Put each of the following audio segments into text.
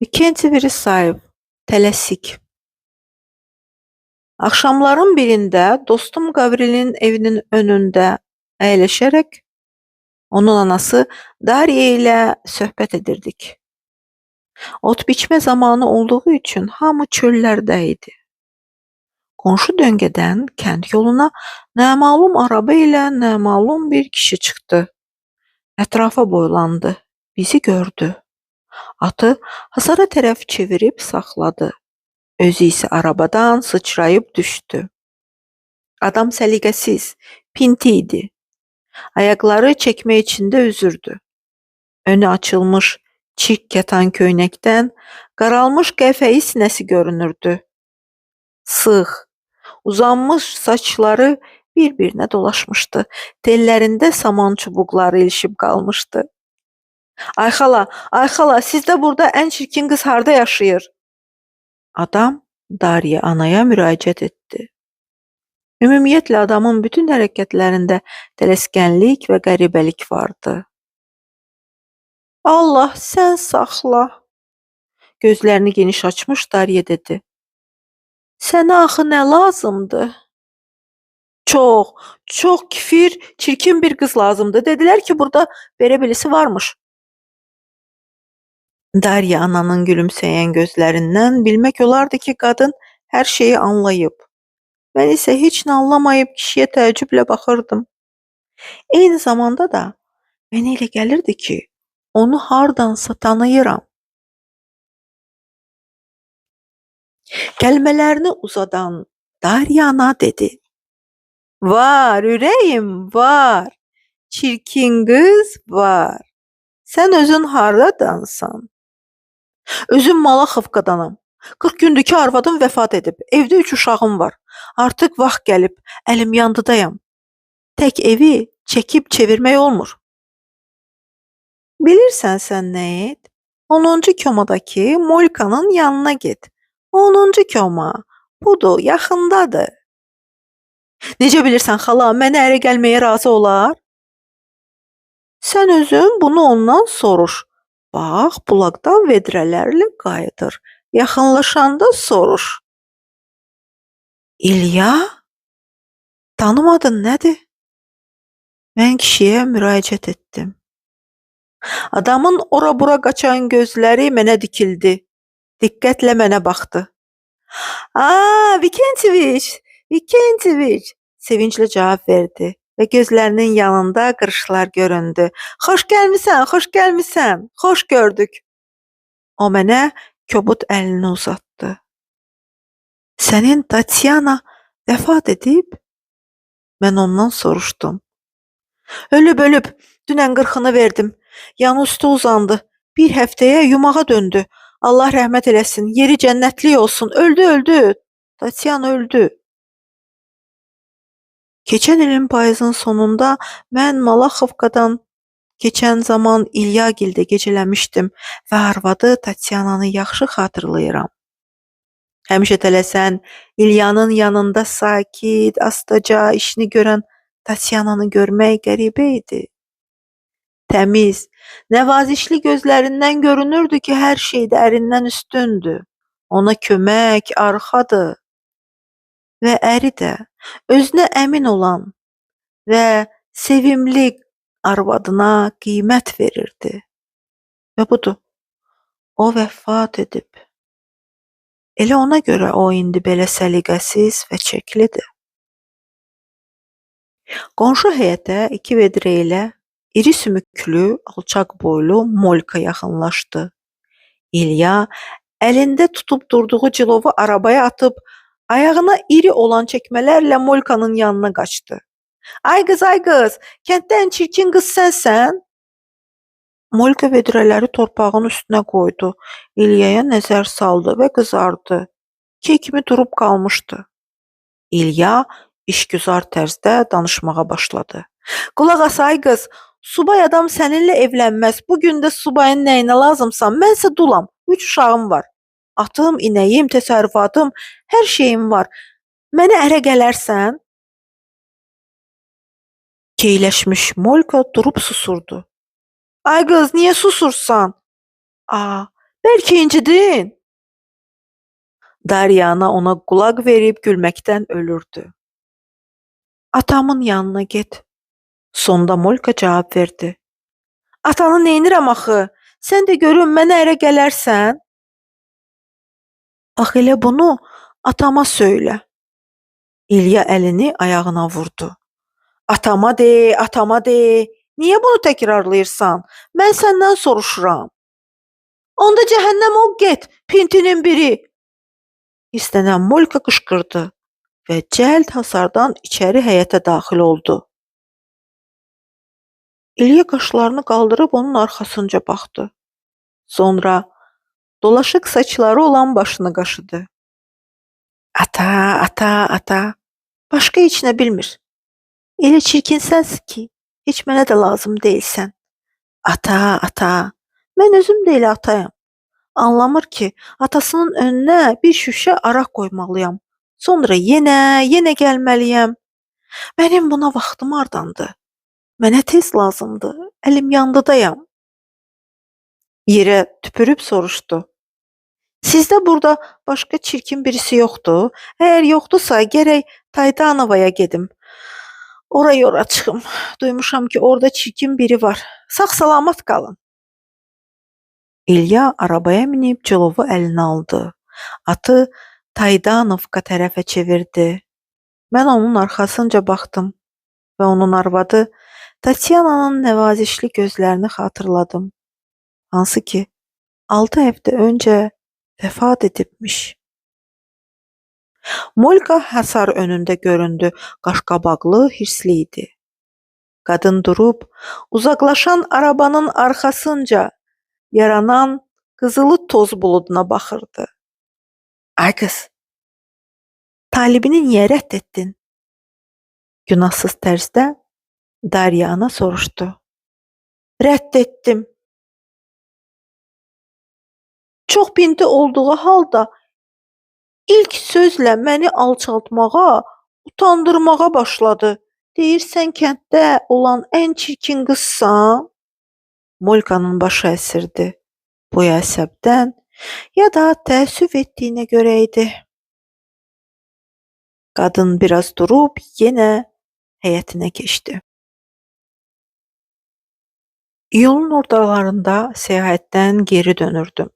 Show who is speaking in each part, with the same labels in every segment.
Speaker 1: Vikenti Verisayev, Tələsik. Axşamların birində dostum Qavrilin evinin önündə əyləşərək onun anası Dariya ilə söhbət edirdik. Ot biçmə zamanı olduğu üçün hamı çöllərdə idi. Qonşu döngədən kənd yoluna naməlum araba ilə naməlum bir kişi çıxdı. Ətrafa boylandı, bizi gördü. Atı hasara tərəf çevirib saxladı. Özü isə arabadan sıçrayıb düşdü. Adam səliqəsiz, pinti idi. Ayaqları çəkmə içində üzürdü. Önü açılmış çirk kətan köynəkdən qaralmış qəhvəyi sinəsi görünürdü. Sıx, uzanmış saçları bir-birinə dolaşmışdı. Tellərində saman çubuqları ilişib qalmışdı. Ay xala, ay xala, sizdə burada ən çirkin qız harda yaşayır? Adam Dariya anaya müraciət etdi. Ümumiyyətlə adamın bütün hərəkətlərində tələskənlik və qəribəlik vardı. Allah sən saxla. Gözlərini geniş açmış Dariya dedi. Sənə axı nə lazımdır? Çox, çox kifir, çirkin bir qız lazımdır. Dedilər ki, burada belə birisi varmış. Dariya ananın gülümsəyən gözlərindən bilmək olardı ki, qadın hər şeyi anlayıb. Mən isə heç nə anlamayıb kişiyə təəccüblə baxırdım. Eyni zamanda da mənə elə gəlirdi ki, onu hardansa tanıyıram. Kəlmələrini uzadan Dariya ana dedi. Var ürəyim, var. Çirkin qız var. Sən özün hardadansan? Özüm Malaxovkadanam. 40 gündür ki, arvadım vəfat edib. Evdə 3 uşağım var. Artıq vaxt gəlib, əlim yandıdayam. Tək evi çəkib çevirmək olmur. Bilirsən sən nə et? 10-cu komadakı Molkanın yanına get. 10-cu koma. Budur, yaxındadır. Necə bilirsən xala, mənə ərə gəlməyə razı olar? Sən özün bunu ondan soruş. Bax, bulaqdan vedrələrlə qayıdır. Yaxınlaşanda soruş. İlya? Tanımadın nədir? Mən kişiyə müraciət etdim. Adamın ora-bura qaçan gözləri mənə dikildi. Diqqətlə mənə baxdı. Aa, Vikentoviç, Vikentoviç, sevinclə cavab verdi və gözlərinin yanında qırışlar göründü. Xoş gəlmisən, xoş gəlmisən, xoş gördük. O mənə kobud əlini uzatdı. Sənin Tatyana vəfat edib? Mən ondan soruşdum. Ölüb, ölüb. Dünən 40-ını verdim. Yanı üstü uzandı. Bir həftəyə yumağa döndü. Allah rəhmət eləsin. Yeri cənnətlik olsun. Öldü, öldü. Tatyana öldü. Keçən ilin payızın sonunda mən Malaxovkadan keçən zaman İlyagildə gecələmişdim və arvadı Tatyananı yaxşı xatırlayıram. Həmişə tələsən, İlyanın yanında sakit, astaca işini görən Tatyananı görmək qəribə idi. Təmiz, nəvazişli gözlərindən görünürdü ki, hər şeydə ərindən üstündür. Ona kömək, arxadır. Və əri də özünə əmin olan və sevimli arvadına qiymət verirdi. Və budur, o vəfat edib. Elə ona görə o indi belə səliqəsiz və çirklidir. Qonşu həyətə 2 vedrə ilə iri sümüklü, alçaq boylu Molka yaxınlaşdı. İlya əlində tutub durduğu cilovu arabaya atıb ayağına iri olan çəkmələrlə Molkanın yanına qaçdı. Ay qız, ay qız, kənddə ən çirkin qız sənsən? Molka vedrələri torpağın üstünə qoydu. İlyaya nəzər saldı və qızardı. Key kimi durub qalmışdı. İlya işgüzar tərzdə danışmağa başladı. Qulaq as ay qız, subay adam səninlə evlənməz. Bu gün də subayın nəyinə lazımsan? Mənsə dulam, 3 uşağım var. Atım, inəyim, təsərrüfatım, hər şeyim var. Mənə ərə gələrsən? Keyləşmiş Molka durub susurdu. Ay qız, niyə susursan? A, Bəlkə incidin? Darya ana ona qulaq verib gülməkdən ölürdü. Atamın yanına get. Sonda Molka cavab verdi. Atanı neynirəm axı? Sən də görüm mənə ərə gələrsən? Bax elə bunu atama söylə. İlya əlini ayağına vurdu. Atama de, atama de. Niyə bunu təkrarlayırsan? Mən səndən soruşuram. Onda cəhənnəm ol get, pintinin biri. İstənən Molka qışqırdı və cəld hasardan içəri həyətə daxil oldu. İlya qaşlarını qaldırıb onun arxasınca baxdı. Sonra dolaşıq saçları olan başını qaşıdı. Ata, ata, ata. Başqa heç nə bilmir. Elə çirkinsən ki, heç mənə də lazım deyilsən. Ata, ata. Mən özüm də elə atayam. Anlamır ki, atasının önünə bir şüşə araq qoymalıyam. Sonra yenə gəlməliyəm. Mənim buna vaxtım hardandır? Mənə tez lazımdır. Əlim yandıdayam. Yerə tüpürüb soruşdu. Sizdə burada başqa çirkin birisi yoxdur? Əgər yoxdursa, gərək Taydanovaya gedim. Ora çıxım. Duymuşam ki, orada çirkin biri var. Sağ-salamat qalın. İlya arabaya minib cilovu əlinə aldı. Atı Taydanovka tərəfə çevirdi. Mən onun arxasınca baxdım və onun arvadı Tatyananın nəvazişli gözlərini xatırladım. Hansı ki, 6 həftə öncə vəfat edibmiş. Molka hasar önündə göründü, qaşqabaqlı, hirsli idi. Qadın durub, uzaqlaşan arabanın arxasınca yaranan qızılı toz buluduna baxırdı. Ay qız, talibini niyə rədd etdin? Günahsız tərzdə Darya ana soruşdu. Rədd etdim. Çox pinti olduğu halda ilk sözlə məni alçaltmağa, utandırmağa başladı. Deyirsən kənddə olan ən çirkin qızsan? Molkanın başı əsirdi. Bu ya əsəbdən, ya da təəssüf etdiyinə görə idi. Qadın biraz durub yenə həyətinə keçdi. İyulun ortalarında səyahətdən geri dönürdüm.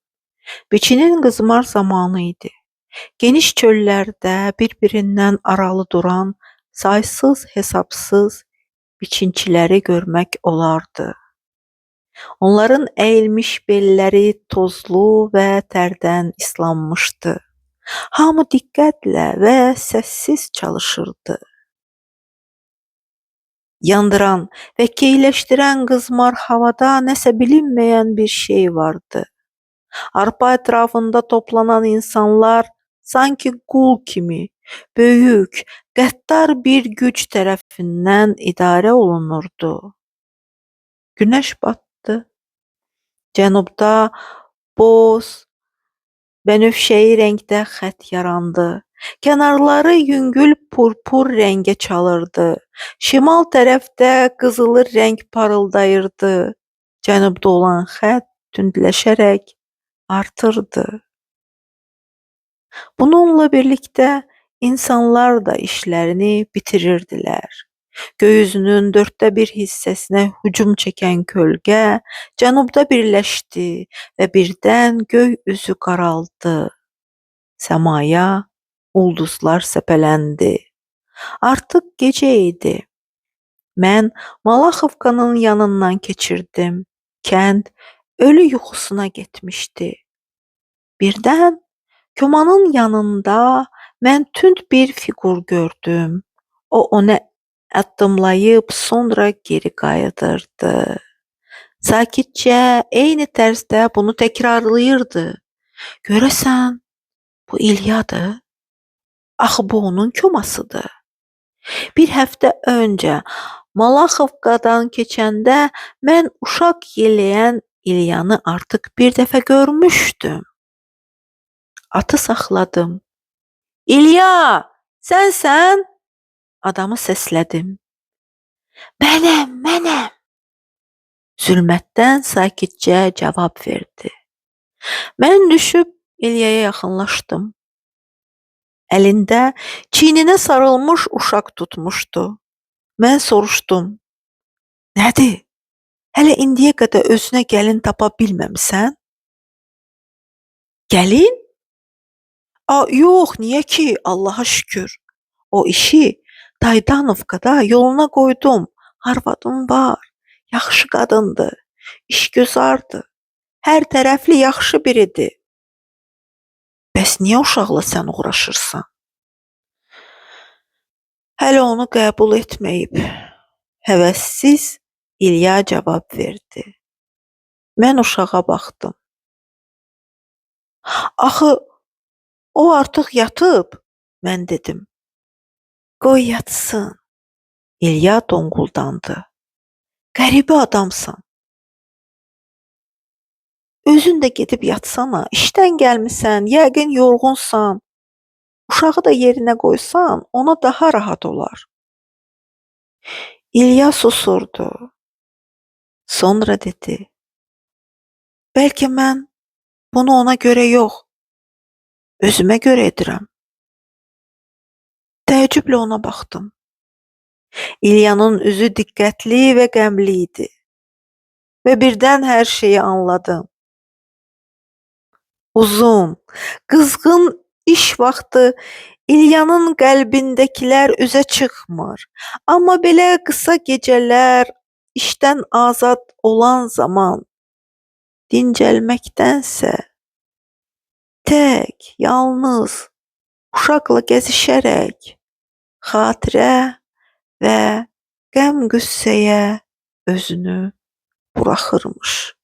Speaker 1: Biçinin qızmar zamanı idi. Geniş çöllərdə bir-birindən aralı duran saysız hesabsız biçinçiləri görmək olardı. Onların əyilmiş belləri tozlu və tərdən islanmışdı. Hamı diqqətlə və səssiz çalışırdı. Yandıran və keyləşdirən qızmar havada nəsə bilinməyən bir şey vardı. Arpa ətrafında toplanan insanlar sanki qul kimi böyük, qəddar bir güc tərəfindən idarə olunurdu. Günəş batdı. Cənubda boz, bənövşəyi rəngdə xətt yarandı. Kənarları yüngül purpur rəngə çalırdı. Şimal tərəfdə qızılı rəng parıldayırdı. Cənubda olan xətt tündləşərək artırdı. Bununla birlikdə insanlar da işlərini bitirirdilər. Göy üzünün 1/4 hissəsinə hücum çəkən kölgə cənubda birləşdi və birdən göy üzü qaraldı. Səmaya ulduzlar səpələndi. Artıq gecə idi. Mən Malaxovkanın yanından keçirdim. Kənd ölü yuxusuna getmişdi. Birdən komanın yanında mən tünd bir fiqur gördüm. O ona addımlayıb sonra geri qayıdırdı. Sakitcə eyni tərzdə bunu təkrarlayırdı. Görəsən, bu İlyadır? Axı bu onun komasıdır. Bir həftə öncə Malaxovkadan keçəndə mən uşaq yelləyən İlyanı artıq bir dəfə görmüşdüm. Atı saxladım. İlya, sənsən? Adamı səslədim. Mənəm, mənəm. Zülmətdən sakitcə cavab verdi. Mən düşüb İlyaya yaxınlaşdım. Əlində çiyninə sarılmış uşaq tutmuşdu. Mən soruşdum: "Nədir? Hələ indiyə qədər özünə gəlin tapa bilməmisən?" "Gəlin? A, yox, niyə ki? Allaha şükür. O işi Daydanovkada yoluna qoydum. Arvadım var. Yaxşı qadındır. İşgüzardır. Hər tərəfli yaxşı biridir." "Bəs niyə uşaqla sən uğraşırsan?" "Hələ onu qəbul etməyib." Həvəssiz İlya cavab verdi. Mən uşağa baxdım. "Axı o artıq yatıb," mən dedim. "Qoy yatsın." İlya donquldandı. "Qəribə adamsan. Özün də gedib yatsana. İşdən gəlmisən, yəqin yorğunsan. Uşağı da yerinə qoysan, ona daha rahat olar." İlya susurdu. Sonra dedi: "Bəlkə mən bunu ona görə yox, özümə görə edirəm." Təəccüblə ona baxdım. İlyanın üzü diqqətli və qəmli idi. Və birdən hər şeyi anladım. Uzun, qızğın iş vaxtı İlyanın qəlbindəkilər üzə çıxmır. Amma belə qısa gecələr, işdən azad olan zaman dincəlməkdənsə tək, yalnız uşaqla gəzişərək xatirə və qəm-qüssəyə özünü buraxırmış.